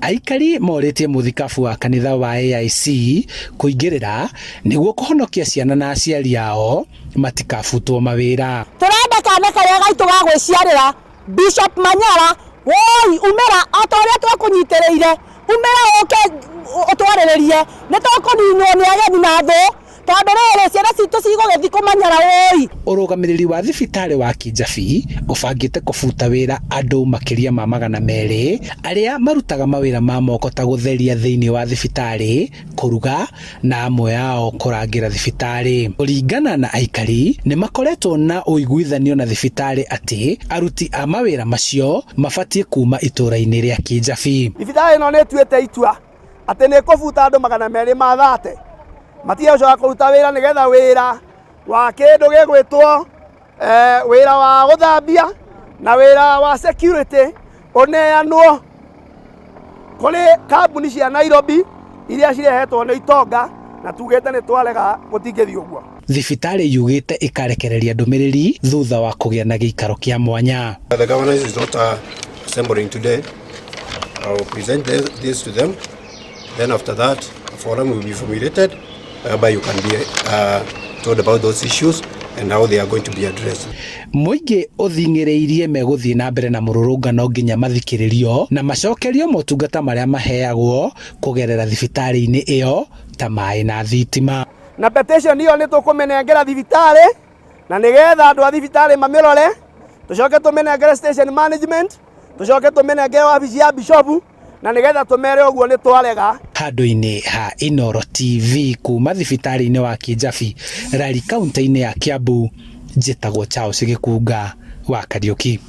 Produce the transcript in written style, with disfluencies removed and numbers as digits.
Aikari morĩtie mũthikabu wa kanitha wa AIC kũingĩrĩra nĩguo kũhonokia ciana na aciari ao matikabutwo mawĩra. Tũrenda kana karĩa gaitũ ga gwĩciarĩra Bishop Manyara, woi umĩra o ta ũrĩa twakũnyitĩrĩire, umĩra ũke ũtwarĩrĩrie, nĩ tũkũninwo nĩ ageni na thũ tondũ rĩrĩ ciana citũ cigũgĩthiĩ kũ Manyara woi. Ũrũgamĩrĩri wa thibitarĩ wa Kijabi ũbangĩte kũbuta wĩra andũ makĩria ma 200 arĩa marutaga mawĩra ma moko ta gũtheria thĩinĩ wa thibitarĩ, kũruga na amwe ao kũrangĩra thibitarĩ. Kũringana na aikari, nĩ makoretwo na ũiguithanio na thibitarĩ atĩ aruti a mawĩra macio mabatiĩ kuma itũũra-inĩ rĩa Kijabi. Thibitarĩ ĩno nĩ ĩtuĩte itua atĩ nĩ ĩkũbuta andũ 230 matige gũcoka kũruta wĩra nĩgetha wĩra wa kĩndũ gĩgwĩtwo wĩra wa gũthambia na wĩra wa security ũneanwo kũrĩ kambuni cia Nairobi iria cirehetwo nĩ itonga na tugĩte nĩ twarega gũtingĩthiĩ ũguo. Thibitarĩ yugĩte ĩkarekereria ndũmĩrĩri thutha wa kũgĩa na gĩikaro kĩa mwanya. The governor is not assembling today. I will present this to them. Then after that, a forum will be formulated whereby you can be told about those issues and how they are going to be addressed. Mũingĩ ũthing'ĩrĩirie megũthiĩ na mbere na mũrũrũngano nginya mathikĩrĩrio na macokerio motungata marĩa maheagwo kũgerera thibitarĩ-inĩ ĩyo ta maĩ na thitima. Na petition ĩyo nĩ tũkũmĩnengera thibitarĩ na nĩgetha andũ a thibitarĩ mamĩrore, tũcoke tũmĩnengere station management, tũcoke tũmĩnengere wabici ya bishopu na nĩgetha tũmere ũguo nĩ twarega. Handũ-inĩ ha Inooro TV kuma thibitarĩ-inĩ wa Kijabi, Lari, kaunti-inĩ ya Kiambu, njĩtagwo Charles Gĩkunga wa Kariũki.